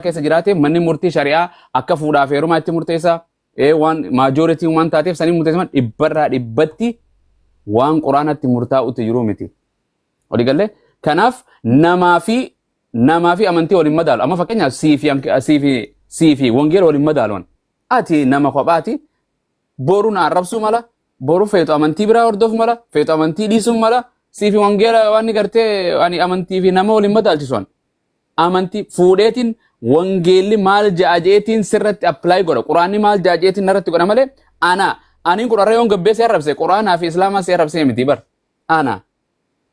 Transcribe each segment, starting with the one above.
keessa jiraate, manni murtii shari'aa akka fuudhaaf heerumaa itti murteessa. Waan majority waan taateef sanii murteessa, dhibbarraa dhibbatti waan Quraanatti murtaa'utti jiru miti. Walii galee? Kanaaf namaa fi amantii waliin madaalu. Amma fakkeenyaaf sii fi wangeela waliin madaaluun. Ati nama kophaati, boru na arrabsuu mala, boru feetu amantii biraa hordofu mala, feetu amantii dhiisuu mala. Sii fi wangeela waan gartee ani amantii fi nama waliin madaalchisuun. Amantii fuudheetiin wangeelli maal ja'a jeetiin sirratti apply godha. Quraanni maal ja'a jeetiin narratti godha malee ana aniin kun arra yoon gabbee si arrabse, Quraanaa fi Islaamaa si arrabsee miti bar. Ana.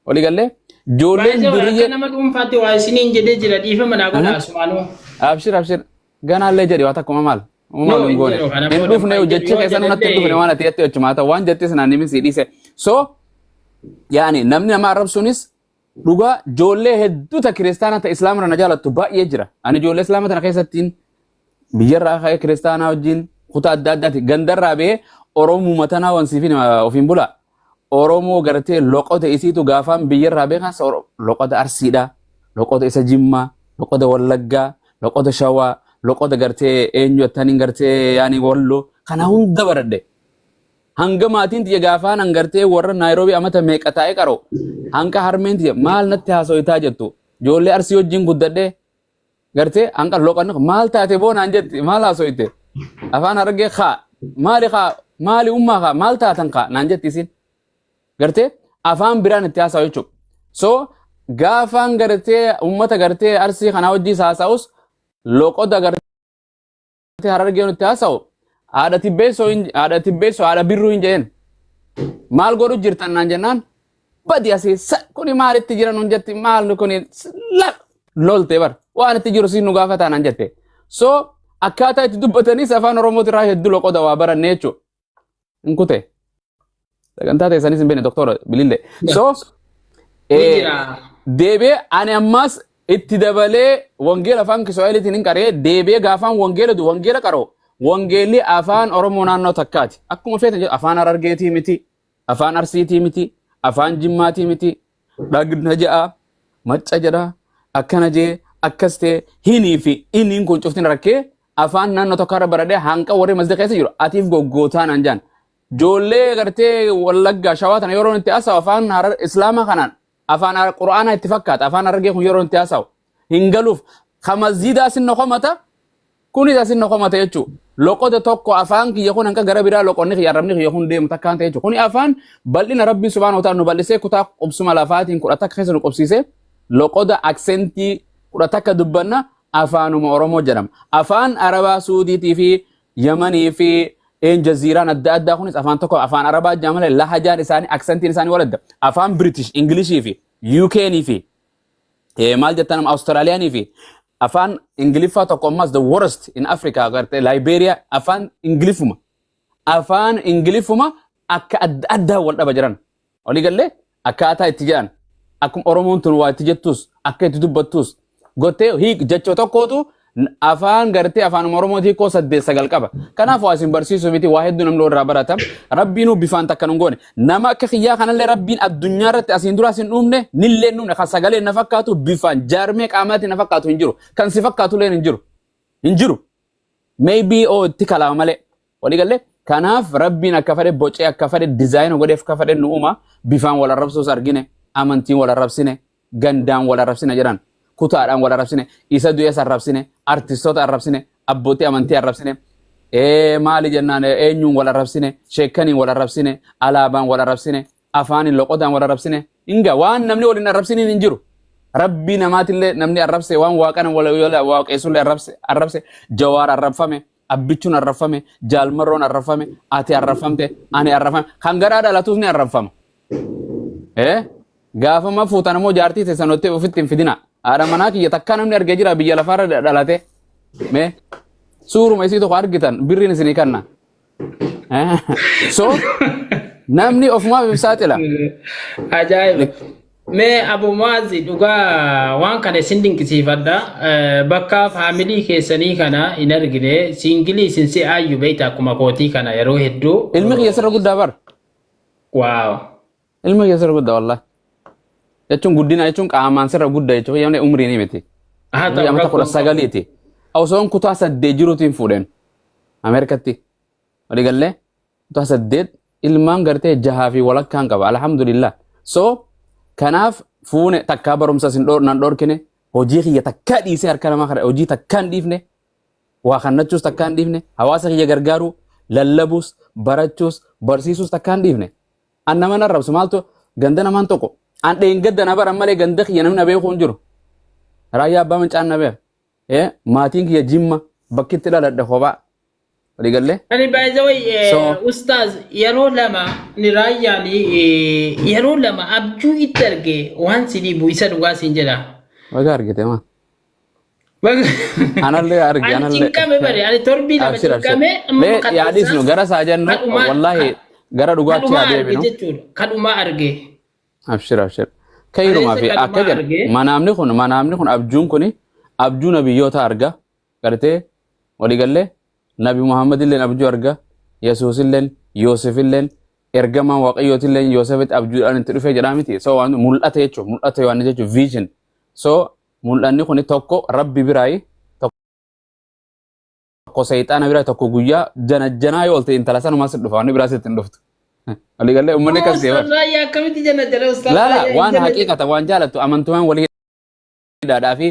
Walii gallee? Ijoolleen Baay'ee akka duriyyee. nama dhuunfaatti waa isiniin jedhee jira, dhiifama naa godha asumaanuu. Abshir, abshir. Ganaallee jedhi, waa takkuma maal. Maal No, hin goone. hin jedhu, kana Hin booda dhufne, maal jechi jedhu, yoo keessa natti hin dhufne, jedhellee- waan ati jette jechuudha. Ta'u waan jette sanaan nimi si dhiise. So yaani namni nama arrabsuunis dhugaa ijoollee hedduu ta kiristaanaa ta Islaama na jaalattu baay'ee jira. Ani ijoollee Islaama tana keessattiin biyyarraa ka'ee kiristaanaa wajjin kutaa adda addaati gandarraa ba'ee Oromuma tanaa wansiifin ofiin bula. Oromoo gartee loqota isiitu gaafaan biyyarraa beekan loqota Arsiidha, loqota isa Jimmaa, loqota Wallaggaa, loqota Shawaa, loqota gartee eenyu attaniin gartee yaani Walloo kana hunda baradhe. Hanga maatiin tiyya gaafaan hangartee warra Naayiroobii amata meeqa taa'ee qaroo hanga harmeen tiyya maal natti haaso'itaa jettu, ijoollee Arsii wajjin guddadhee gartee hanga loqanni maal taate boo naan jetti, maal haaso'ite, afaan Harargee kaa maali, kaa maali, ummaa kaa maal taatan kaa naan jetti isin gartee afaan biraan itti haasa'u jechuudha. So gaafaan gartee ummata gartee Arsii kanaa wajjin haasa'us, loqoda gartee Harargee itti haasa'u, haadha tibbeessoo haadha tibbeessoo, haadha birruu hin jedheen, maal godhu jirtan naan jennaan, badi asii kuni maalitti jira nun jetti, maal kuni lolte bar, waan itti jiru siin nu gaafataa naan jette. So akkaataa itti dubbatanis afaan Oromooti irraa hedduu loqoda waa baranne jechuudha. Hin kute. Sagantaa teessanis hin beekne, Doktora Bilille. So Ni jira. Deebi'ee ani ammas itti dabalee wangeela afaan Kiswaahiliitiin hin qaree, deebi'ee gaafaan wangeela du wangeela qaroo, wangeelli afaan Oromoo naannoo takkaati. Akkuma feetan jedhu, afaan Harargeetii miti, afaan Arsiitii miti, afaan Jimmaatii miti, dhagna ja'a, macca jedha, akkana jee, akkas ta'e, hinii fi inniin kun cuftin rakkee afaan naannoo tokko irra baradhee hanqa warri masjida keessa jiru atiif goggootaa naan jaan. Ijoollee gartee Wallaggaa, Shawaa tana yeroo itti haasa'u afaan Harar Islaamaa kanaan afaan Qura'aanaa itti fakkaata. Afaan Harargee kun yeroo itti haasa'u hin galuuf. Ka masjidaa asin na komata, kunis asin na komata jechuudha. Loqoda tokko afaan kiyya kun hanqa gara biraa loqonni kiyya arrabni kiyya kun deemu takkaan ta'e jechuudha. Kuni afaan bal'ina Rabbiin subhaanahu wa ta'ala nu bal'isee, kutaa qubsuma lafaatiin 11 keessa nu qubsiisee, loqoda accentii 11 dubbanna, afaanuma Oromoo jedhama. Afaan Arabaa Suudiitii fi Yamanii fi een jaziiraan adda addaa kunis afaan tokko, afaan Arabaa jedhama malee lahajaan isaanii, accentiin isaanii wal adda. Afaan British Ingilishii fi UK'nii fi maal jettan, Awustiraaliyaanii fi afaan Ingiliffaa tokko ammas the worst in Africa gartee Liberia afaan Ingiliffuma. Afaan Ingiliffuma akka adda addaa wal dhaba jiran. Walii gallee? Akkaataa itti jedhan, akkuma Oromoon tun waa itti jettus, akka itti dubbattus gottee hiik jecha tokkootu afaan gartee afaanuma Oromoo hiikoo saddeet sagal qaba. Kanaaf waa isin barsiisuu miti, waa hedduu namni irraa barata. Rabbiinuu bifaan takka nun goone. Nama akka kiyyaa kanallee Rabbiin addunyaa irratti asiin dura asin dhuumne nillee hin dhuumne, kan sagalee na fakkaatu, bifaan jaarmee qaamaatiin na fakkaatu hin jiru. Kan si fakkaatu illee hin jiru. Hin jiru. Maybe oo itti kalaama malee. Walii gallee? Kanaaf Rabbiin akka fedhe bocee, akka fedhe design godhee, akka fedhe nu uuma. Bifaan wal arrabsuus argine, amantiin wal arrabsine, gandaan wal arrabsine jedhan, kutaadhaan wal arrabsine, isa du'es arrabsine, artistoota arrabsine, abbootii amantii arrabsine, maali jennaan, eenyuun wal arrabsine, sheekaniin wal arrabsine, alaabaan wal arrabsine, afaaniin loqodaan wal arrabsine. Inga waan namni waliin arrabsiniin hin jiru. Rabbii namaatillee namni arrabse, waan waaqana wal waaqessullee arrabse arrabse. Jawaar arrabfame, Abbichuun arrabfame, Jaalmarroon arrabfame, ati arrabfamte, ani arrabfame, kan garaa dhalatus ni arrabfama. Gaafama fuutan ammoo jaartii teessan ottee ofitti hin fidina. Haadha manaa kiyya takkaa namni argee jira biyya lafaarra dhalate? Mee suuruma isii tokko argitan birriin isinii kanna. So namni ofumaaf if saaxila. Ajaa'iba. Mee Abu Mu'aazi, dhugaa waan kana isin dinqisiifadha. Bakka family keessanii kana hin argine, single isin si aayyu beekta akkuma kootii kana yeroo hedduu. Ilmi kiyya sirra guddaa bar. Wow. Ilmi kiyya sirra guddaa wallahi. Jechuun guddina jechuun qaamaan sirra guddaa jechuun, yamne umrii ni miti. Haa ta'u Amata rakkoon 19ti. Osoon kutaa 8 jiruutiin fuudheen Ameerikatti. Walii gallee kutaa 8 ilmaan gartee jahaa fi walakkaan qaba. Alhamdulillah. So kanaaf fuune takkaa barumsa sin dhoor nan dhorkine, hojii kiyya takkaa dhiisee harka namaa kana hojii takkaa hin dhiifne, waa kannachuus takkaa hin dhiifne, hawaasa kiyya gargaaruu, lallabuus, barachuus, barsiisuus takkaa hin dhiifne. An nama narrabsu maaltu ganda namaan tokko an dheengadda na baran malee ganda kiyya namni na beeku hin jiru. Raayyaa abbaa mancaan na beeka. Maatiin kiyya Jimma, bakki itti dhaladhe kophaa. Walii gallee? Ani by the way, So ustaaz yeroo lama ni raayyaan yeroo lama abjuu itti arge waan si dhibu isa dhugaa siin jedha. Baga argite maa. Anallee arge Ani anallee. cinqame bare, ani torbii lama Abshir abshir. cinqame amma Mee kadhumaa yaa dhiisnu gara isaa jennu kadhumaa wallaahi gara dhugaatti kadhumaa yaa arge deebinu. jechuudha. Kadhumaa arge. Abshir abshir. Kayrumaa Kaleessa fi akka kadhumaa jedha arge. manaamni kun abjuun kun abjuu nabiyyoota arga gartee walii gallee Nabi Muhammad illeen abjuu arga, Yesuus illeen, Yoosef illeen, ergamaan Waaqayyooti illeen Yoosefitti abjuudhaan itti dhufee jedhaa miti. So waan mul'ata jechuun mul'ata Yohaannis jechuun vision. So mul'anni kun tokko Rabbi biraayi, tokko seexaana biraa, tokko guyyaa jana janaa yoo oolte intala sanumaa si dhufa, wanni biraa sitti hin dhuftu. Walii gallee uummanni akkas ta'e bara. Ustaaz Raayyaa akkamitti jana jala Ustaaz Laala Raayyaa hin waan jana. haqiiqata waan jaalattu amantumaan walii hidhaadhaa fi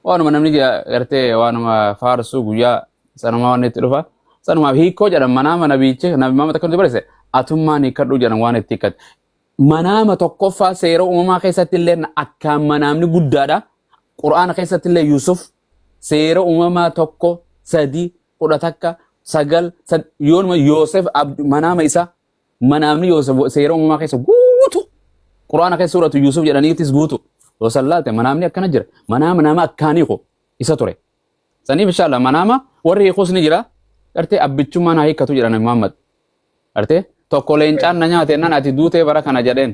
waanuma namni gartee waanuma faarsuu guyyaa sanumaa waan itti dhufa. Sanumaaf hiikoo jedhan manaama nabiichi nabi Muhammad akka nuti barreesse atummaan hiikkadhuu jedhan waan itti hiikkate. Manaama tokkoffaa seera uumamaa keessatti illee akkaan manaamni guddaadha. Qur'aana keessatti illee Yusuf seera uumamaa 1, 3, 11, 9, yoonuma Yoosef manaama isaa manaamni Yoosef seera uumamaa keessa guutu. Qur'aana keessa suuratu Yusuf jedhaniitis guutu. Yoo san laalte manaamni akkana jira. Manaama nama akkaanii ko isa ture. Saniif inshallah manaama warri hiikus ni jira. Gartee abbichummaan haa hiikkatu jedhan Nabi Muhammad. Gartee tokko leencaan na nyaate nan ati duutee bara kana jedheen.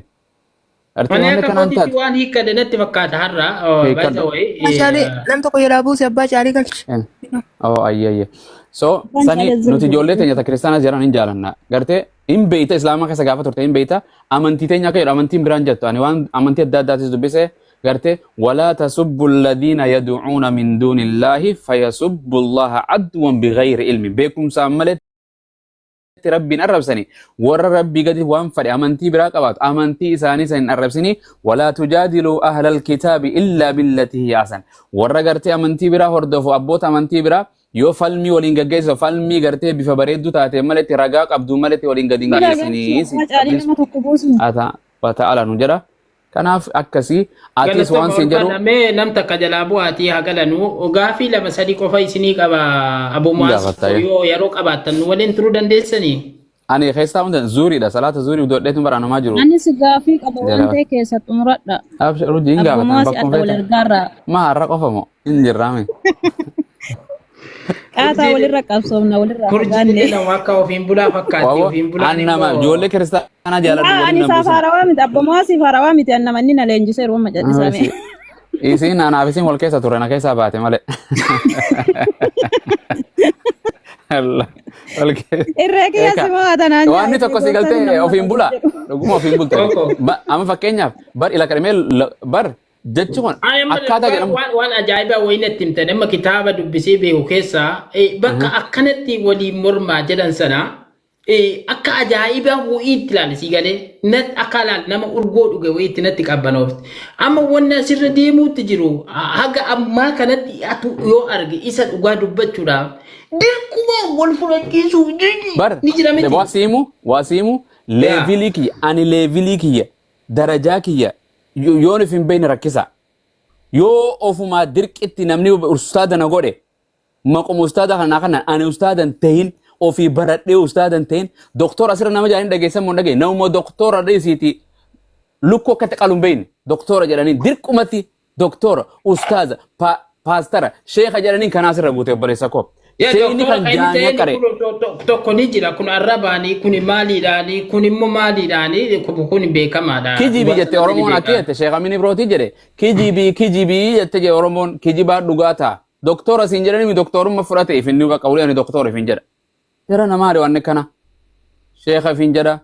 Gartee Ani wanni akka kanaan kootitti taate. waan hiikkadhe natti fakkaata har'a. By the Hiikkadhu. way, Abbaa Caalii nam tokko jalaa buuse, abbaa Caalii galche. Oh, ayye ayye. So Abbaan sani Caalii nuti ijoollee zirgu. teenya ta kiristaanaa jiran hin jaalanna. Gartee hin beeyta islaamaa keessa gaafa turte hin beeyta amantii teenya akka jedhu amantiin biraan jettu ani waan amantii adda addaatis dubbise gartee walaa tasubbu alladhiina yad'uuna min duunillaahi fayasubbu allaha adwan bighayri ilmi beekumsaan malee Rabbiin arrabsani warra Rabbii gadi waan fadhe amantii biraa qabaatu amantii isaanii san hin arrabsini. Walaa tujaadiluu ahlal kitaabi illaa billati hiya ahsan. Warra gartee amantii biraa hordofu, abboota amantii biraa yoo falmii waliin gaggeessu falmii gartee bifa bareedduu taate maletti, ragaa qabdu maletti waliin gadi hin Bira geessinii. galchi abbaa Caalii nama tokko buusu. Ta'ala nu jedha. Kanaaf akkasii atis Galatooma waan siin jedhu. ulfaadha. Mee nam takka jalaa bu'aatii haa galanu. Gaafii lama sadii qofa isinii qaba Abu Hin Mu'aaz. gaafatta. Yoo yeroo qabaattan nu waliin turuu dandeessanii? Ani keessaa hunda zuuriidha, salaata zuurii dodheetu bara namaa jiru. Anis gaafii qaba waan Jala ta'e keessa xumuradha. Abshir hojii hin Abbo gaafatan Mu'aaz bakkuma adda wal feetan. ergaarraa. Ma har'a qofa moo hin jirraame. Qaataa Urjiin walirra qabsoomna walirraa urjiin fagaanne. illee nama akka ofiin bulaa fakkaatti. Waawwa Ofiin bulaan an nama immoo ijoollee kiristaanaa jaaladhu Laa waliin ani nan isaaf buusin. haarawaa miti, Abbo Mu'aasiif haarawaa miti, an nama inni na leenjiseeru amma callisaame. Isiin anaaf isiin wal keessa ture na keessaa baate malee. Allah. Wal keessa. Irree kiyya Eeka. si mo'atanaan Waan jaa tokko si gooftaan galtee nama ofiin bula. jedhu. Dhuguma ofiin bulte. Tokko. Amma fakkeenyaaf bar ila kadhamee bar jechi kun Ay, amma akkaataa dhugaa jedhamu. waan ajaa'ibaa wayii natti himtan. Amma kitaaba dubbisee beeku keessaa bakka akkanatti waliin mormaa jedhan sana akka ajaa'ibaa wayiitti ilaali sii galee natti akka ilaali nama urgoo dhuge wayiitti natti qabbanoofti. Amma wanni asirra deemuutti jiru haga ammaa kanatti atu yoo arge isa dhugaa dubbachuudhaaf dirquma wal fudhachiisuu Bar ni jira miti. Waa siimu leevilii kiyya, ani leevilii kiyya, darajaa kiyya yoon if hin beekne rakkisa. Yoo ofumaa dirqitti namni ustaada na godhe maquma ustaada kanaa kana ani ustaada hin tahin, ofii baradhee ustaada hin tahin, doktora asirra nama jedhanii dhageessan moo hin dhageenye, namuma doktora dhiisiiti lukkuu akkatti qalu hin beekne doktora jedhanii dirqumatti doktora, ustaaza, paastara, sheeka jedhanii kanaa asirra guute obboleessa koo. Yaa Sheekni doktora kan kan inni jaamia ta'een qare kun tokko ni jira, kun arrabaani, kun maaliidhaani, kun immoo maaliidhaani, kun beekamaadha. Kijibii Waan jette sanatti ni Oromoon akka beeka. jette Sheekh Amin Ibrootii jedhe kijibii kijibii jette je Oromoon kijibaa dhugaa ta'a. Doktora siin jedhanii doktorumma fudhate ifin ni bakka ulee ani doktora ifin jedha. Jara namaa waan akkana. Sheekha ifin jedha,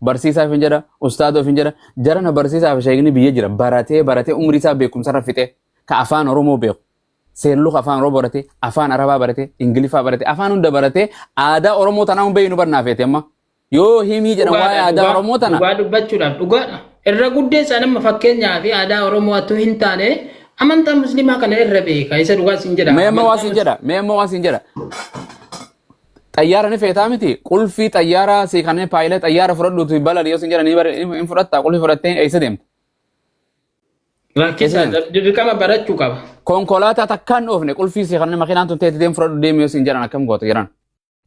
barsiisaa ifin jedha, ustaadoo ifin jedha. Jara na barsiisaa fi sheekni biyya jira baratee baratee umrii isaa beekumsarra fixee ka afaan Oromoo beeku. Seerluka afaan Oromoo barate, afaan Arabaa barate, Ingiliffaa barate, afaan hunda barate, aadaa Oromoo tanaa hin beeknu barnaa feete amma. Yoo himii jedhan waa'ee Dhugaadha, aadaa dhugaa, Oromoo tana. Dhugaa dubbachuudhaaf dhugaadha. Irra guddeessa nama fakkeenyaa fi aadaa Oromoo attuu hin taane amantaa Musliimaa kana irra beeka. Isa dhugaa siin jedha. Mee amma waa Amantaa siin jedha, mee amma waa siin jedha. Xayyaara ni feetaa miti. Qulfii xayyaaraa si kanneen paayilee xayyaara fudhadhuutu balali yoo siin jedhan ni hin fudhattaa qulfii fudhattee eessa deemta? Rakkisaa dirqama barachuu qaba. Konkolaataa takkaan dhoofne qulfii si kanneen makiinaan tun teetti deem fudhadhu deemi yoo siin jedhan akkam goota jedhan.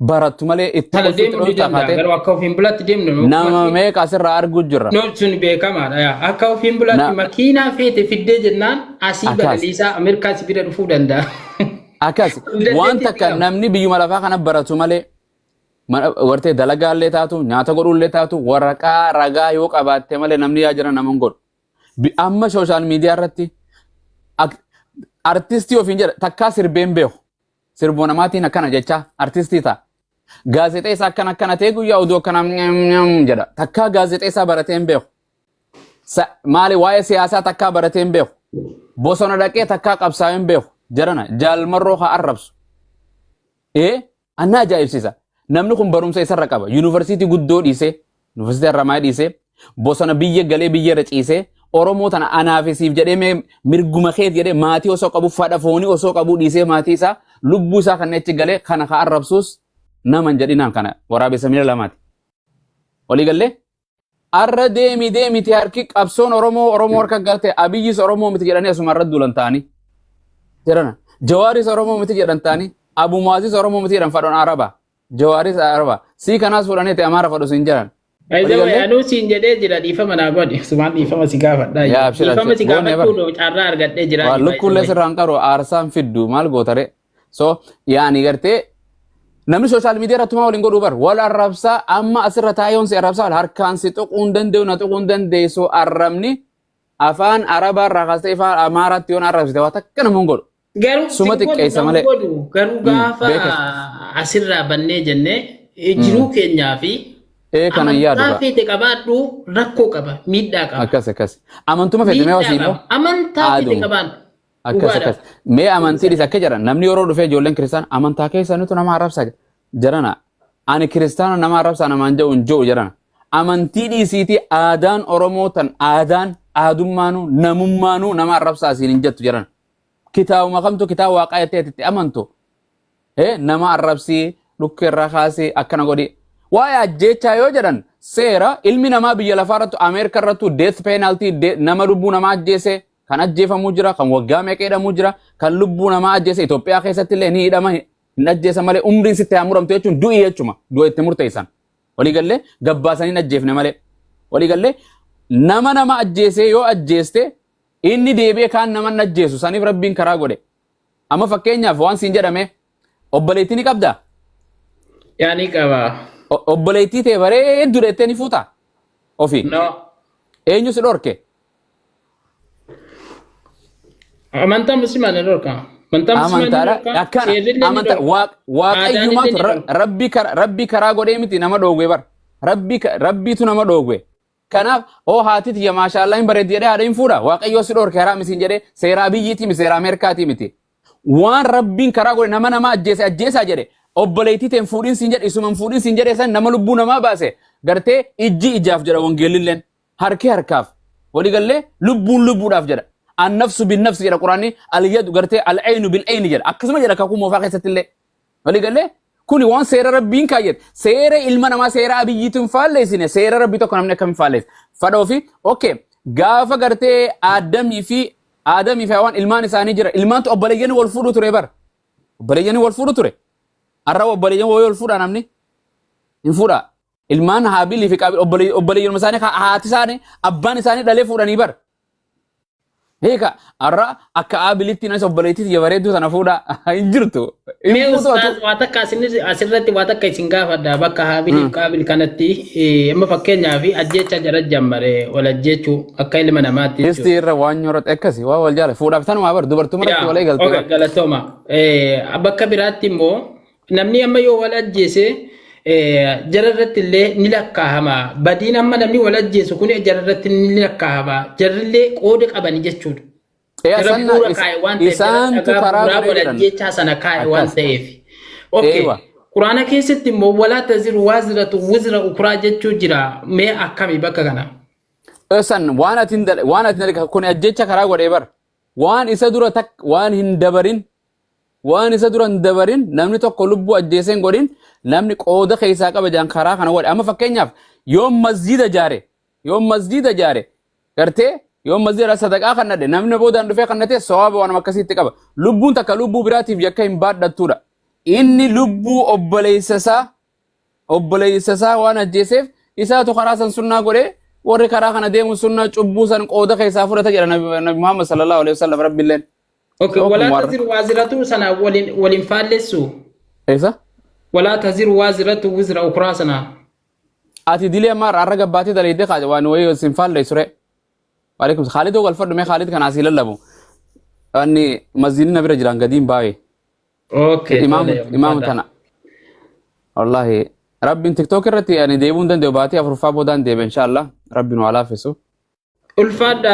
Barattu malee itti Kana qulfii itti deemuu ni dhooftaa danda'a. kaatee Garuu akka ofiin bulatti deemnu nama meeqa asirraa arguu jirra. No, sun beekamaadha. Yaa. Akka ofiin bulatti makiinaa feete fiddee jennaan asii Akkas. balaliisaa Ameerikaa si bira dhufuu danda'a. Akkas Dandeettii waan takka qaba. Namni biyyuma lafaa kana baratu malee wartee dalagaallee taatu nyaata godhuullee taatu waraqaa ragaa yoo qabaatte malee namni yaa jira nama hin godhu. Amma social media irratti artistii ofiin jedha takkaa sirbeen beeku. Sirboo namaatiin akkana jecha artistii ta'a. Gaazexeessaa akkana akkana ta'e guyyaa oduu akkana nyam jedha. Takkaa gaazexeessaa baratee hin beeku. Maali waa'ee siyaasaa takkaa baratee hin beeku. Bosona dhaqee takkaa qabsaa'ee hin beeku. Jarana jaalmarroo haa arrabsu. Ee anna ajaa'ibsiisa. Namni kun barumsa isarra qaba. Yuunivarsiitii guddoo dhiisee, yuunivarsiitii Haramayaa dhiisee, bosona biyya galee biyya irra ciisee, Oromoo tana anaaf siif jedhee mee mirguma keet jedhee maatii osoo qabu fadha foonii osoo qabu dhiisee maatii isaa lubbuu isaa kan achi galee kana ka arrabsuus nama hin jedhinaan kana waraabessa miila lamaati. Walii gallee? Arra deemi deemiti harki qabsoon Oromoo Oromoo harka galte Abiyyis Oromoo miti jedhanii asuma irra duulan ta'anii. Jedhana. Jawaaris Oromoo miti jedhan ta'anii. Abu Muazis Oromoo miti jedhan fadhoon Araba. Jawaaris Araba. Sii kanaas fudhanii ta'e Amaara fadhu siin jedhan. By the Walii way, gallee? anuu siin jedhee jira, dhiifama naa godhi. Sumaan dhiifama si gaafadha. Yaa abshir Dhiifama abshir. si Goone bar. gaafachuu carraa argadhee jira. Waa lukkuullee sirraan qaru aarsaan fiddu maal gootare. So yaani gartee namni social media irratti maa waliin godhuu bar wal arrabsaa amma asirra taa'ee yoon si arrabsaa wal harkaan si tuquu hin danda'u na tuquu hin dandeessu arrabni afaan arabaa irraa kaastee afaan amaaraatti yoon arrabsite waa takka nama hin godhu. Garuu Suma si godhu xiqqeessa nama malee. godhu garuu gaafa Beeka. asirraa bannee jennee jiruu keenyaa fi Ee kanan yaadu amantaa ba'a. feete qabaadhu rakkoo qaba, miidhaa qaba. Akkas akkas. Amantuma fedhe mee Miidhaa wasii immoo. qaba. Amantaa feete Aaduma. qabaadhu. Akkas Dhugaadha. akkas. Mee amantiinis akka jedhan namni yeroo dhufee ijoolleen kiristaana amantaa keessanitu nama arrabsa jedhana. Ani kiristaana nama arrabsa namaan jedhu hin jiru jedhana. Amantii dhiisiitii aadaan Oromoo tan aadaan aadummaanuu namummaanuu nama arrabsaa siin hin jettu jedhana. Kitaabuma kamtu kitaaba waaqaa jettee itti amantu. Nama arrabsii dhukkee irraa kaasii akkana godhi. Waa'ee ajjeechaa yoo jedhan seera ilmi namaa biyya lafaa irrattu Ameerika irrattu death penalty nama lubbuu namaa ajjeese kan ajjeefamuu jira kan waggaa meeqa hidhamuu jira kan lubbuu namaa ajjeese Itoophiyaa keessatti illee ni hidhama hin ajjeesa malee umriin sitti haa muramtu jechuun du'i jechuma du'a itti murteessan. Waliigallee gabbaasanii hin ajjeefne malee. Waliigallee nama nama ajjeesee yoo ajjeeste inni deebi'ee kaan nama hin ajjeesu saniif rabbiin karaa godhe. Amma fakkeenyaaf waan siin jedhame obboleettii ni qabdaa? Yaa ni qaba. Obboleettii tee bareeddu dheettee ni fuutaa? Ofii. No. Eenyu si dhorke? Amantaa musliimaa ni dhorka. Amantaa musliimaa ni Amantaadha. dhorka. Akkana Seerrillee ni amantaa dhorka. waaqayyumaatu Aadaan illee ni dhorka. rabbi karaa godhee miti nama dhoowwe bar. Rabbiitu nama dhoowwe. Kanaaf hoo haati tiyya maashaallaa hin bareeddi jedhee haadha hin fuudha. Waaqayyoo si dhorke haraam isin jedhee seeraa biyyiitii miti seera Ameerikaatii miti. Waan rabbiin karaa godhe nama nama ajjeese ajjeesaa jedhe obboleettii teen fuudhin siin jedhe isuma hin fuudhin siin jedhe san nama lubbuu namaa baase gartee ijji ijaaf jedha wangeellilleen harki harkaaf waliigallee lubbuun lubbuudhaaf jedha. Annafsu binnafsi jedha quraanni al-yadu gartee al-aynu bil-ayni jedha akkasuma jedha kakuu moofaa keessatti illee. Waliigallee kuni waan seera rabbiin kaayyate seera ilma namaa seera abiyyiitu hin faalleessine seera rabbii tokko namni akkam hin faalleesse. Fadhoo fi okay gaafa gartee Aadamii fi Hawaan ilmaan isaanii jira ilmaantu obboleeyyan wal fuudhu ture bar obboleeyyan wal fuudhu ture har'a obboleeyyan wal fuudha namni hin fuudha ilmaan Haabilii fi Qaabil obboleeyyan isaanii haati isaanii abbaan isaanii dhalee fuudhanii bar. Hiika har'a akka Aabilitti nas obboleettii tiyya bareedduu sana fuudha hin jirtu. Hin Mee fuutu atu. ustaaz waa takka asirratti waa takka isin gaafadha bakka Haabiliif Qaabil kanatti amma fakkeenyaaf ajjeecha jara jammare wal ajjeechuu akka ilma namaatti Istii jechuudha. irra waan nyoorate akkasi waa wal jaala fuudhaaf tanumaa bar dubartuma irratti Yaa, wal eegalte okay, bar. galatooma. Bakka biraatti immoo namni amma yoo wal ajjeese jara irratti illee ni lakkaa'ama. Badiin amma namni wal ajjeesu kun jara irratti ni lakkaa'ama. Jarri illee qooda qabani jechuudha. Ee, Jara sanna bu'uura kaa'e waan ta'eef jara isaantu dhagaa karaa bu'uuraa godhee godhe jedhan. ajjeechaa sana kaa'e waan Akkas. ta'eef. Okay. Eewa. Quraana keessatti immoo walaa taziru waaziratu wizra ukraa jechuu jira. Mee akkami bakka kana? San waan ati hin waan ati hin kun ajjecha karaa godhee bar. Waan isa dura tak waan hin dabarin, waan isa dura hin dabarin, namni tokko lubbuu ajjeesee hin godhin, namni qooda keessaa qaba jaan karaa kana godhe. Amma fakkeenyaaf yoo masjiida jaare, yoo masjiida jaare gartee, yoo masjiida sadaqaa kannadhe, namni boodaan dhufee kannate sawaaba waan akkasiitti qaba. Lubbuun takka lubbuu biraatiif yakka hin baadhattuudha. Inni lubbuu obboleessa isaa waan ajjeeseef isaatu karaa san sunnaa godhe. Warri karaa kana deemu sunnaa cubbuu san qooda keessaa fudhata jedha Nabi Muhammad sallallahu alaihi wasallam, Rabbiilleen. Okay. Kun Walaa warra taziru waaziratu sana waliin waliin faallessu. Eessa? Walaa taziru waaziratu wizra ukraa sana. Ati dilee ammaa har'a gabbaatee dalaydee kaate waan wayii sin faalleessu re. Waalaikum Khaalid oo galfadhu. Mee Khaalid kana asii lallabu. Anni masjiidni na bira jiran gadiin baay'ee. Okay. Imaamu Tole, imaamu ulfaadha. tana. Wallahi Rabbiin TikTok irratti ani deebi'uu hin danda'u, baatii afurfaa boodaan deebi'e inshallah, Rabbiin waa laaffisu. Ulfaadha.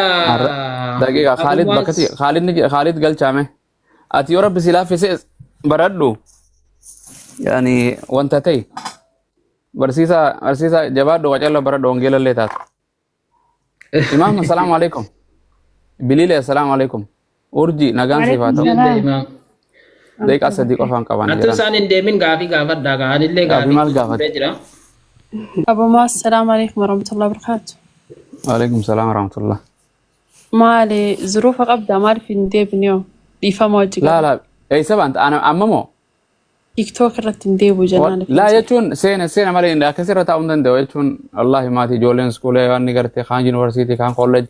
Daqiiqa Abu Khaalid Muaz. bakkatti Khaalid ni Khaalid galchaame. Ati yoo Rabbi si laaffise baradhu. Yani wanta ta'e barsiisa barsiisa jabaadhu, qacalla baradhu, wangeela illee taatu. Imaam, assalaamu alaikum. Biliile, assalaamu alaikum. Urji, nagaan siif haa ta'u. Illee imaam. Daqiiqaa 3 qofaan qaban Attu jiran. isaan hin deemin gaafii gaafadhaa gaa. Anillee Gaafii gaafii maal gaafate? jira. Abu Muaz, السلام عليكم ورحمة الله وبركاته. Waalaikum salaam warahmatullah. Maali zuruufa qabdaa, maaliif hin deebine yoo dhiifama hojii Laa qaba? laa, eessa baanta? Ana amma moo? TikTok irratti hin deebi'u jennaan. Laa jechuun seena seena malee inni akkasirra taa'uu hin danda'u jechuun, wallahi maatii ijoolleen iskuulee waan ni gartee, kaan yuunivarsiitii, kaan kolleej,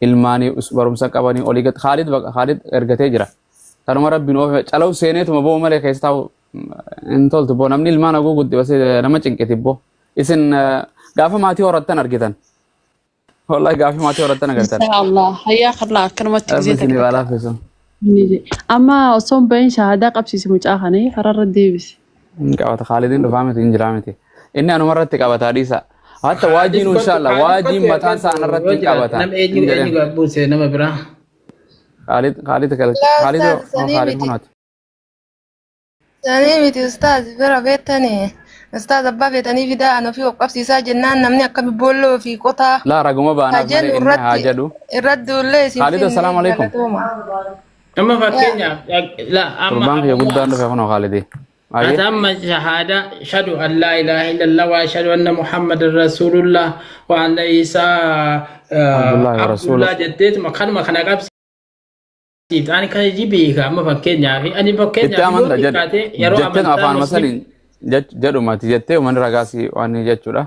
ilmaanii barumsa qabanii olii gad. Khaalid baqa Khaalid ergatee jira. Kanuma Rabbiin oofe calaw seeneetuma boo malee keessa taa'u hin toltu boo, namni ilmaan haguu guddibasee nama cinqiti boo. Isin gaafa maatii horattan argitan. Wallahi gaafa maatii horattan agartan. Insha Allah hayyaa kallaa akkanumatti Rabbi gisee isinii takka waa laaffisu. Amma osoo hin bahin shahaadaa qabsiisi mucaa kana kararra deebisi. Hin qabata, Khaalidiin dhufaa miti, hin jiraa miti. Inni anuma irratti qabata, dhiisa. Hatta waajiin inshallah waajiin mataan isaa anarratti hin qabata. Nama eenyu Hin jedhin. eenyu buuse nama biraa. Khaalid Khaalid Laa Khaalid ustaaz, sanii Khaalid miti. kunaati. Sanii miti ustaaz, bira beektanii. Ustaaz, abbaa feetanii fidaa, an ofii of qabsiisaa jennaan namni akka boolloo fi qotaa Laa, raguma haa baanaaf malee jennu inni haa irratti jedhu. irratti duullee isin Khaalid, finne assalaamu alaikum. galatooma. Amma fakkeenyaaf la amma Gurbaan kiyya Abu guddaan Muaz. dhufe kunoo Khaalidi. Ati Ayyee. amma shahaadaa ashhadu an laa ilaaha illallah wa ashhadu anna muhammadan rasulullah wa anna isaa Abdullahi wa rasuuluh. Abdullah jetteetuma kanuma kana qabsiifta. Ani kana ji beeka amma fakkeenyaaf ani Itti fakkeenyaaf yoo amanta jedhu. xiqqaate yeroo Jettee amantaa afaan muslim masaliin jedhumati jettee uummanni ragaasii waan jechuudha.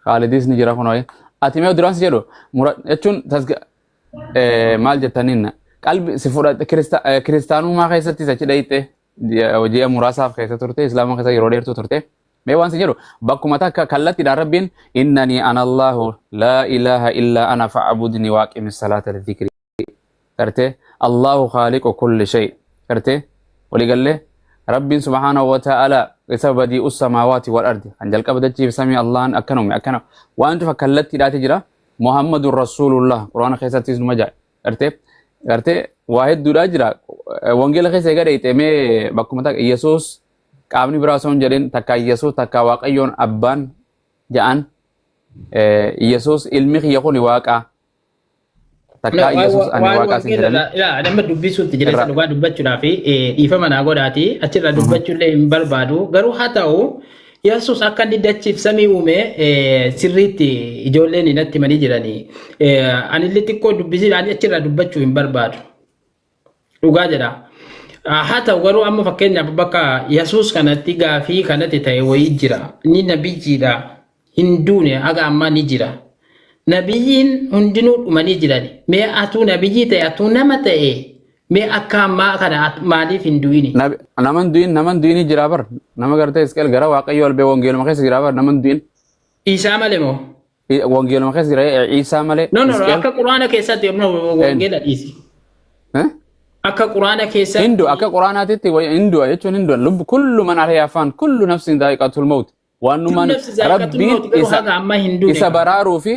Khaalidis ni jira kunoo. Ati mee duraan si jedhu jechuun maal jettaniin qalbi si fudhate, kiristaanummaa keessatti achi dhayite ji'a muraasaaf keessa turte, islaama keessa yeroo dheertuu turte. Mee waan si jedhu, bakkuma takka kallattiidhaan Rabbiin innanii ana Allahu laa ilaaha illaa ana fa'abudni waaqimi salaata lidhikri, gartee Allahu khaaliqu kulli shay, gartee waliigallee Rabbiin subhaanahu wa ta'ala isa badii'u samaawaati wal ardi, kan jalqaba dachii fi samii Allahan akkana uume, akkana waan cufa kallattiidhaati jira. Muhammadun Rasuulullah Quraana keessattis numa jaa, gartee waa hedduudhaa jira. Wangeela keessa eega dheeyxe mee bakkuma takka Yesuus qaamni biraa osoo hin jedhin, takka Yesuus takka Waaqayyoon abbaan ja'an, Yesuus ilmi kiyya kuni Waaqa, takka Yesuus ani Waan Waaqaa sin wangeela jedhani. ilaa nama dubbisuutti jira isa Irra. dhugaa dubbachuudhaaf dhiifama naa godhaati, achirraa dubbachuullee hin barbaadu. Garuu haa ta'u, Yesuus akka inni dachiif samii uume sirriitti ijoolleen natti himanii jiranii. Anillee xiqqoo dubbisii, ani achirraa dubbachuu hin barbaadu. Dhugaa jedha. Haa ta'u, garuu amma fakkeenyaaf bakka Yesuus kanatti gaafii kanatti ta'e wayii jira. Inni nabiyyiidha. Hin duune, haga ammaa ni jira. Nabiyyiin hundinuu dhumanii jiran. Mee atuu nabiyyii ta'e, atuu nama ta'e, mee akka ammaa kana maaliif hin du'ini? Naman du'in, naman du'in jira bar, nama gartee Isqeel gara Waaqayyoo albee wangeeluma keessa jira bar, naman du'in. Isaa malee moo? Wangeeluma keessa jira, Iisaa malee. No, no, no, Isqeel akka Quraana keessatti, no, wangeela dhiisi. Eh? Akka Quraana keessatti. Hindu akka Quraanaatitti hindu jechuun hindu lubbu kullu man alayha faan, kullu nafsin daa'iqatul maut, waan Kullu numaan nafsi zaa'iqatul Rabbiin maut, garuu isa haga ammaa hin duune. isa baraaruu fi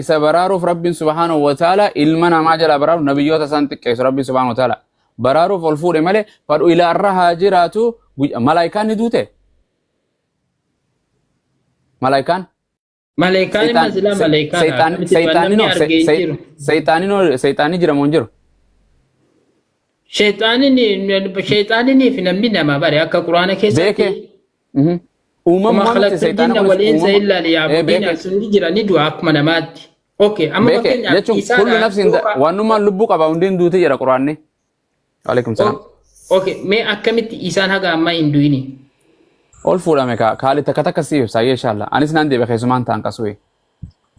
Isa baraaruuf Rabbiin subhaanahu wa ta'ala ilma namaa jalaa baraaruuf nabiyyoota isaan xiqqeessu Rabbiin subhaanahu wa ta'ala baraaruuf ol fuudhe malee fadhu ilaarra haa jiraatu. Malaayikaan ni duute. Malaayikaan Maleekaan immoo silaa maleekaadha. Akkamitti Seexaanni namni argee hin jiru. Seexaanni jira moo hin jiru? Sheexaaninii fi namni nama bare akka Quraana keessatti. Beekee. Uumamuma Wama miti khalaqtul seexaana jinna kunis wal insa uumama. illaa liya'buduun Beekee. sun ni jira, ni du'a akkuma namaatti. Okay, amma Beekee fakkeenyaaf jechuun Isaadha kullu nafsin yookaan waanummaan lubbuu qaba hundiin duuti jedha Quraanni. Waalaikum salaam. Okay, mee akkamitti isaan haga ammaa hin du'ini? Ol fuudhame kaa kaali takka takka siif ibsa inshallah. Anis naan deebi'a keessumaan ta'an qasuwe.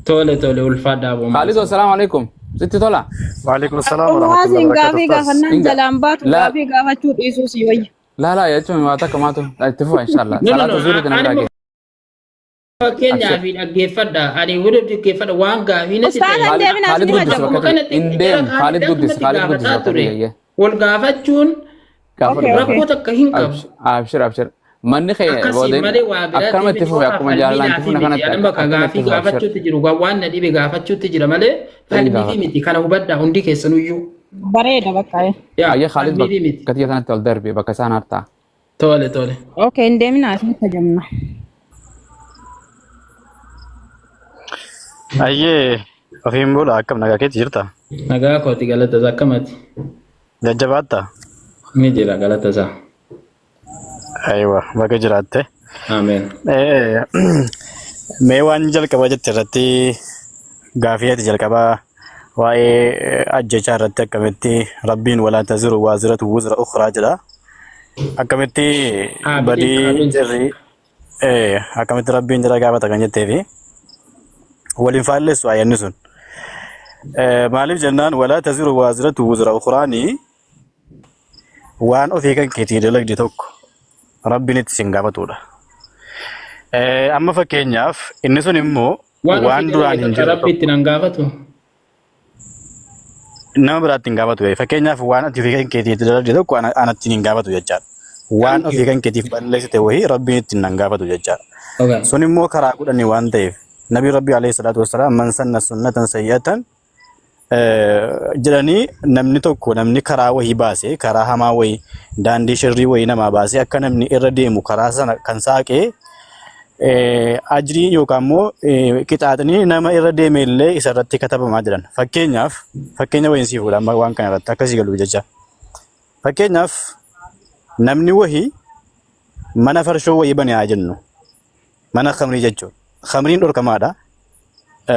Tole tole, ulfaadhaa Khaalid, boonsaa. assalaamu alaikum. Sitti tola? وعليكم السلام ورحمة الله Hawaasni وبركاته. gaafii أستاذ. gaafannaan Inga. jalaan baatu Laa gaafii gaafachuu dhiisuu si wayya. laa laa jechuun waa takka maatu itti fufa inshallah. No, no, Salaata no, zuuriitti ani nama immoo dhagee. fakkeenyaaf dhaggeeffadha. Ani waliif dhaggeeffadha waan gaafii natti Ustaaz ta'e. hin deebin Khaalid asni guddis hajama. Akkuma bakka kanatti hin jara deemu. Khaalid Khaalid guddis akkumatti Khaalid guddis gaafataa bakka ture. biyya. Wal gaafachuun Gaafadhu Okay, okay. rakkoo gaafadhu. takka hin qabu. Abshir abshir. Manni kee Akkasii boodeen malee waa biraatti akkanuma itti miti fufe qofa akkuma jaalalaan falmiidhaa itti fi fufne miti. kanatti Ani bakka akkanuma itti gaafii fufe abshir. gaafachuutti jiru waan na dhibe gaafachuutti jira malee Hin falmii fi gaafadhu. miti. Kana hubadhaa hundi keessanuyyuu. Bareeda bakka. Yaa Ayya Khaalid falmii fi miti. bakka tiyya sanatti ol darbe bakka isaan hartaa. Tole tole. Okay, hin deemin asni hajamna. Ayyee, ofiin bula, akkam nagaa keetti jirta? Nagaa kooti, galata isaa, akkamati? Jajjabaatta? Ni jira, galata isaa. Aywa, baga jiraatte. Ameen. Mee waan jalqaba jette irratti gaafii ati jalqabaa waa'ee ajjechaa irratti akkamitti Rabbiin walaa taziru waaziratu wuzra ukhraa jedha. Akkamitti Haabiliin badii qaabiin. jirri akkamitti Rabbiin jira gaafata kan jettee fi waliin faallessu ayyanni sun. Maaliif jennaan, walaa taziru waaziratu wuzra ukhraanii waan ofii kan keetii dalagde tokko Rabbiin itti sin gaafatudha. Amma fakkeenyaaf inni sun immoo Waan waan ofii duraan dalage hin tokko jirre Rabbi tokko itti nan gaafatu. Nama biraatti hin gaafatu. Fakkeenyaaf waan ati ofii kan keetii itti dalagde tokko anatti hin gaafatu jechaadha. Waan Thank ofii you. kan keetiif balleessite wayii Rabbiin ittiin nan gaafatu jechaadha. Okay. Sun immoo karaa kudhanii waan ta'eef Nabi Rabbi alayhi salaatu wassalaam man sanna sunnatan sayyi'atan jedhanii, namni tokko namni karaa wayii baase, karaa hamaa wayii, daandii shirrii wayii namaa baase, akka namni irra deemu karaa sana kan saaqee, ajrii yookaan immoo qixaaxni nama irra deeme illee isa irratti katabamaa jiran. Fakkeenyaaf fakkeenya wayiin siif godha amma waan kana irratti akkasii galuuf jecha. Fakkeenyaaf namni wahii mana farshoo wayii bane haa jennu. Mana khamrii jechuudha. Khamriin dhorkamaadha.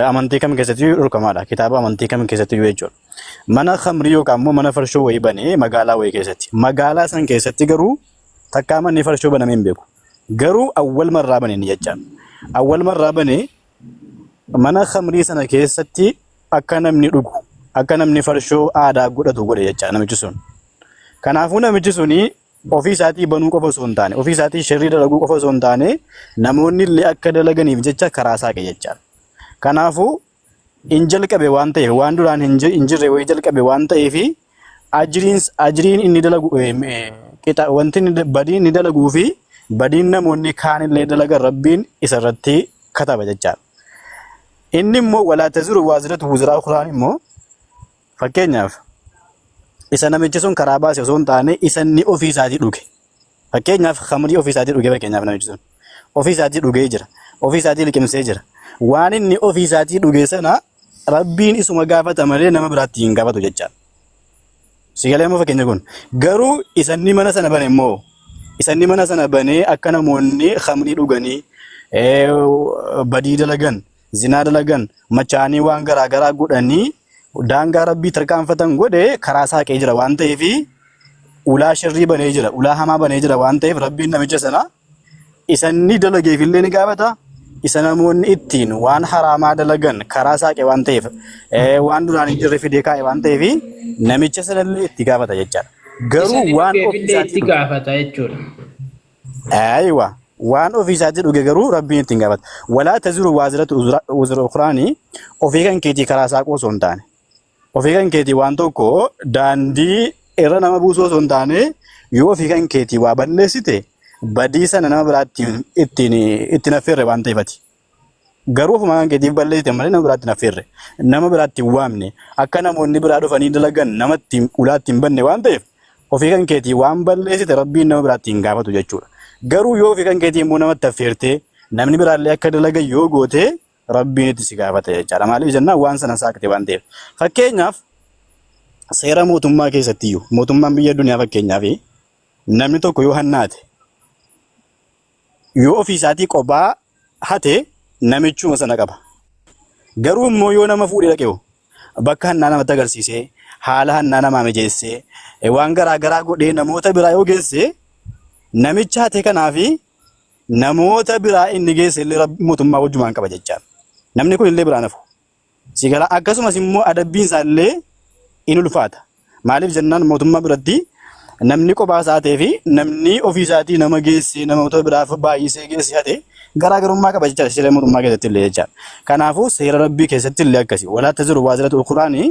Amantii kam keessatti dhorkamaadha. Kitaaba amantii kam keessatti jechuudha. Mana khamrii yookaan immoo mana farshoo wayii banee magaalaa wayii keessatti. Magaalaa san keessatti garuu takkaa manni farshoo banamee hin beeku. Garuu awwal marraa bane ni jechaan. Awwal marraa banee mana khamrii sana keessatti akka namni dhugu, akka namni farshoo aadaa godhatu godhe jecha namichi sun. Kanaafuu namichi suni ofii isaatii banuu qofa osoo hin taane, ofii isaatii shirrii dalaguu qofa osoo hin taane, namoonni illee akka dalaganiif jecha karaa saaqe jechaadha. Kanaafuu hin jalqabe waan ta'eef, waan duraan hin jirre wayii jalqabe waan ta'eef, ajriin inni dalagu qixa wanti inni badiin inni dalaguu fi badiin namoonni kaan illee dalagan Rabbiin isa irratti kataba jechaadha. Inni immoo walaa taziru waaziratu wuziraa ukhraan immoo fakkeenyaaf isa namichi sun karaa baase osoo hin taane isa inni ofii isaatii dhuge. Fakkeenyaaf khamrii ofii isaatii dhuge, fakkeenyaaf namichi sun ofii isaatii dhugee jira. Ofii isaatii liqimsee jira. Waan inni ofii isaatii dhuge sana Rabbiin isuma gaafata malee nama biraatti hin gaafatu jechaadha. Si galee amma fakkeenya kun? Garuu isa inni mana sana bane immoo, isa inni mana sana banee akka namoonni khamrii dhuganii, badii dalagan, zinaa dalagan, machaanii waan garaa garaa godhanii daangaa Rabbii tarkaanfatan godhe karaa saaqee jira waan ta'eef, ulaa shirrii banee jira, ulaa hamaa banee jira waan ta'eef, Rabbiin namicha sana isa inni dalageef illee ni gaafata. Isa namoonni ittiin waan haraamaa dalagan karaa saaqe waan ta'eef, waan duraan hin jirre fidee kaa'e waan ta'eef, namicha sanallee itti gaafata jechaadha. Isa Garuu inni waan dhugeef ofii illee isaatii itti dhuge. gaafata jechuudha. Aywa. Waan ofii isaatii dhuge garuu Rabbiin ittiin gaafata. Walaa taziru waaziratu wuzra ukhraanii ofii kan keetii karaa saaquu osoo hin taane, ofii kan keetii waan tokko daandii irra nama buusuu osoo hin taane, yoo ofii kan keetii waa balleessite badii sana nama biraatti ittiin ittiin affeerre waan ta'eef ati. Garuu ofuma kan keetiif balleessite malee nama biraatti hin affeerre. Nama biraatti hin waamne. Akka namoonni biraa dhufanii dalagan namatti ulaatti hin banne waan ta'eef ofii kan keetii waan balleessite Rabbiin nama biraatti hin gaafatu jechuudha. Garuu yoo ofii kan keetii immoo namatti affeertee namni biraallee akka dalagan yoo goote Rabbiin itti si gaafata jechaadha. Maaliif jennaan waan sana saaqte waan ta'eef. Fakkeenyaaf seera mootummaa keessattiyyuu mootummaan biyya addunyaa fakkeenyaaf namni tokko yoo hannaate yoo ofii isaatii qophaa hate namichuma sana qaba. Garuu immoo yoo nama fuudhee dhaqe hoo bakka hannaa namatti agarsiisee haala hannaa namaa mijeessee waan garaa garaa godhee namoota biraa yoo geesse namicha hate kanaa fi namoota biraa inni geesse illee rabbi mootummaa wajjumaan qaba jechaadha. Namni kun illee biraan hafu. Si gala akkasumas immoo adabbiin isaa illee in ulfaata. Maaliif jennaan mootummaa biratti namni kophaa isaa ta'ee fi namni ofii isaatii nama geessee namoota biraaf baay'isee geessee hate garaagarummaa qaba jechaadha seera mootummaa keessatti illee jechaadha. Kanaafuu seera rabbii keessatti illee akkasi. Walaa taziru waaziratu ukhraani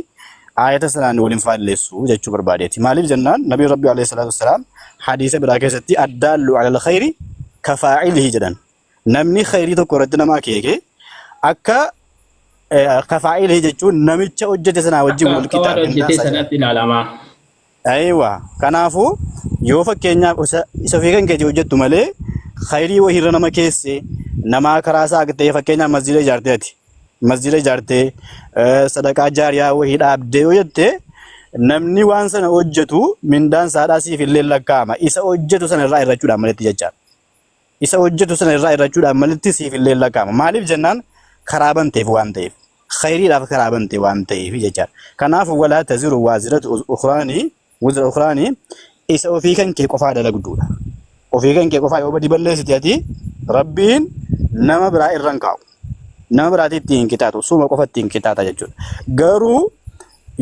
aayata sanaan waliin faalleessu jechuu barbaadeeti. Maaliif jennaan nabiin rabbii alayhi salaatu wassalaam hadiisa biraa keessatti addaallu alal khayri kafaa'ilihi jedhan. Namni khayrii tokko irratti nama akeeke akka kafaa'ilihi jechuun namicha hojjete sanaa wajjin Akka wal akka qixa waan mindaan hojjetee isaa jedhan. sanatti ilaalama. Aywa. Kanaafuu yoo fakkeenyaaf isa ofii kan keetii hojjettu malee khayrii wahiirra nama keesse namaa karaa isaa ta'ee fakkeenyaaf masjiida ijaartee ati masjiida ijaartee sadaqaa jaariyaa wahii dhaabdee yoo jette namni waan sana hojjetu mindaan isaadhaa siif illee lakkaa'ama. Isa hojjetu sana irraa hir'achuudhaan maletti jechaadha. Isa hojjetu sana irraa hir'achuudhaan maletti siif illee lakkaa'ama. Maaliif jennaan karaa banteef waan ta'eef. Khayriidhaaf karaa bante waan ta'eef jechaadha. Kanaaf walaa taziru waaziratu ukhraanii wizra ukhraanii isa ofii kan kee qofaa dalagduudha. Ofii kan kee qofaa yoo badii balleessite ati Rabbiin nama biraa irra hin kaa'u. Nama biraatii ittiin hin qixaatu. Suma qofa ittiin qixaata jechuudha. Garuu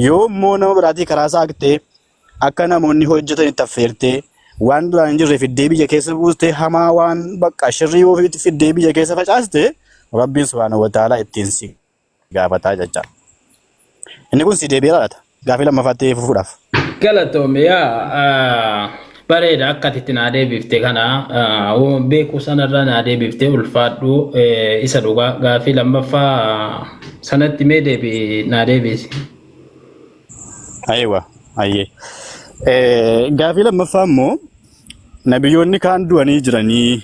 yoo immoo nama biraatii karaa saaqtee akka namoonni hojjetan itti affeertee waan duraan hin jirre fiddee biyya keessa buustee hamaa waan bakka shirrii ofiitti fiddee biyya keessa facaaste Rabbiin subhaanahu wa ta'aalaa ittiin si gaafataa jecha. Inni kun si deebi'eera laata? Gaafii lammaffaatti fufuudhaaf. Galatoomi yaa bareeda akka ati itti naa deebifte kana beekuu sanarra naa deebifte ulfaadhu isa dhugaa gaafii lammaffaa sanatti mee deebi naa deebisi. Ayiwa, ayyee. Gaafii lammaffaa immoo nabiyyoonni kaan du'anii jiranii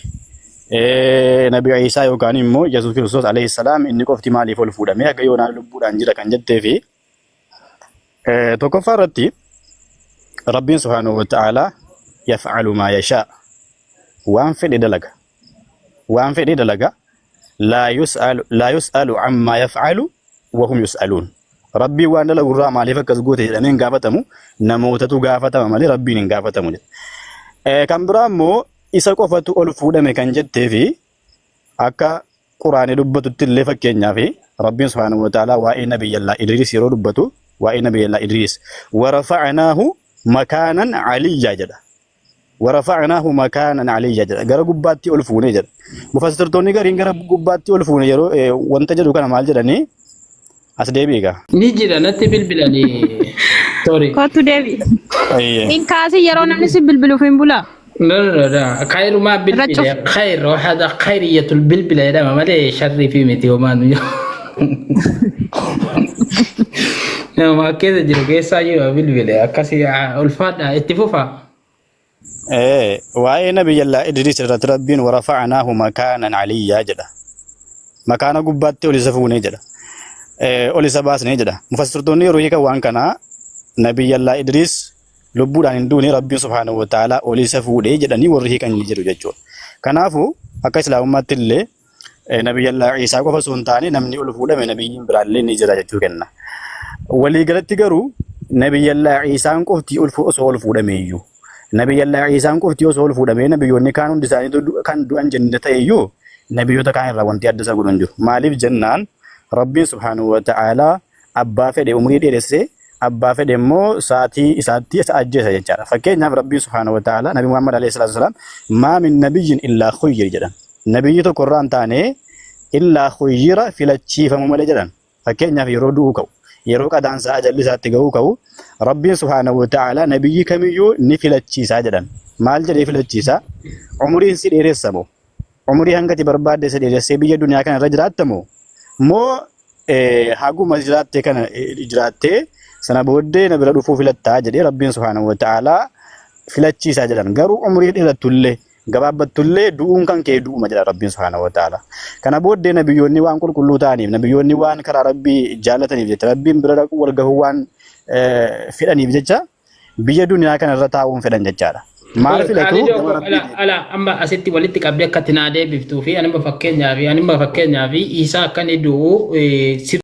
nabi Iisaa yookaan immoo Yesuus Kiristoos alayhi salaam inni qofti maaliif ol fuudhamee akka yoonaa lubbuudhaan jira kan jettee fi tokkoffaa irratti Rabbiin subhaanahu wa ta'aalaa yaf'alu maa yashaa waan fedhe dalaga. Waan fedhe dalaga. Laa yus'alu laa yus'alu ammaa yaf'alu wa hum yus'aluun. Rabbiin waan dalagu irraa maaliif akkas goote jedhamee hin gaafatamu namootatu gaafatama malee Rabbiin hin gaafatamu jedha. Kan biraa immoo isa qofatu ol fuudhame kan jettee fi akka Quraanii dubbatutti illee fakkeenyaaf Rabbiin subhaanahu wa ta'aalaa waa'ee nabiyyallaa Idriis yeroo dubbatu waa'ee nabiyyallaa Idriis warafa'naahu makaanan aliyyaa jedha. Warafa'naahu makaanan aliyya jedha. Gara gubbaatti ol fuune jedha. Mufassirtoonni gariin gara gubbaatti ol fuune yeroo wanta jedhu kana maal jedhanii as deebi'i egaa. Ni jira natti bilbilanii. Sorry. Kottu deebi. Ayyee. Hin kaasin yeroo namni si bilbiluuf hin bulaa. No, no, no. Khayrumaa Irra bilbile. cuf. Khayr hada khayriyyatul bilbila jedhama malee sharrii fi miti homaan. Nama keessa jiru keessaa jiru bilbile akkasii ulfaadha itti fufa. Waa'ee nabiyyallaa Idriis irratti Rabbiin warafa'anaahu makaanan aliyyaa jedha. Makaana gubbaatti ol isa fuunee jedha. Ol isa baasnee jedha. Mufassirtoonni yeroo hiikan waan kanaa nabiyyallaa Idriis lubbuudhaan hin duune Rabbiin subhaanahu wa ta'aalaa ol isa fuudhee jedhanii warri hiikan ni jiru jechuudha. Kanaafuu akka islaamummaatti illee Nabiyyallaa Iisaa qofa osoo hin taane namni ol fuudhame nabiyyiin biraallee ni jira jechuu kenna. Waliigalatti garuu Nabiyyallaa Iisaan qofti osoo ol fuudhame iyyuu Nabiyyallaa Iisaan qofti osoo ol fuudhamee nabiyyoonni kaan hundi isaanii kan du'an jenne ta'e iyyuu nabiyyoota kaan irraa wanti adda isa godhu hin jiru. Maaliif jennaan Rabbiin subhaanahu wa ta'aalaa abbaa fedhe umrii dheeressee abbaa fedhe immoo sa'aatii isaatti isa ajjeesa jechaadha. Fakkeenyaaf Rabbiin subhaanahu wa ta'aalaa Nabi Muhammad alayhi salaatu wasalaam maa min nabiyyin illaa khuyyir jedhan. Nabiyyi tokko irraa hin taane illaa khuyyira filachiifamu malee jedhan. Fakkeenyaaf yeroo du'uu ka'u, yeroo qadaan isaa ajalli isaatti ga'uu ka'u, Rabbiin subhaanahu wa ta'aalaa nabiyyi kamiyyuu ni filachiisaa jedhan. Maal jedhee filachiisa? Umuriin si dheeressa moo? Umurii hanga ati barbaadde isa dheeressee biyya duniyaa kana irra jiraatta moo moo haguma jiraatte kana jiraattee sana booddee na bira dhufuu filattaa jedhee Rabbiin subhaanahu wa ta'aalaa filachiisaa jedhan. Garuu umurii dheerattullee gabaabbattullee du'uun kan kee du'uma jedha Rabbiin subhaanahu wa ta'aalaa. Kana booddee nabiyyoonni waan qulqulluu ta'aniif, nabiyyoonni waan karaa Rabbii jaallataniif jecha, Rabbiin bira dhaquu wal gahuu waan fedhaniif jecha biyya duniyaa kana irra taa'uun fedhan jechaadha. Maal filatu? Qaalidoo Gama koo Rabbii ala deebi'u. Ala amma asitti walitti qabdee akka itti naa deebiftuu fi anima fakkeenyaa fi Isaa akka inni du'u.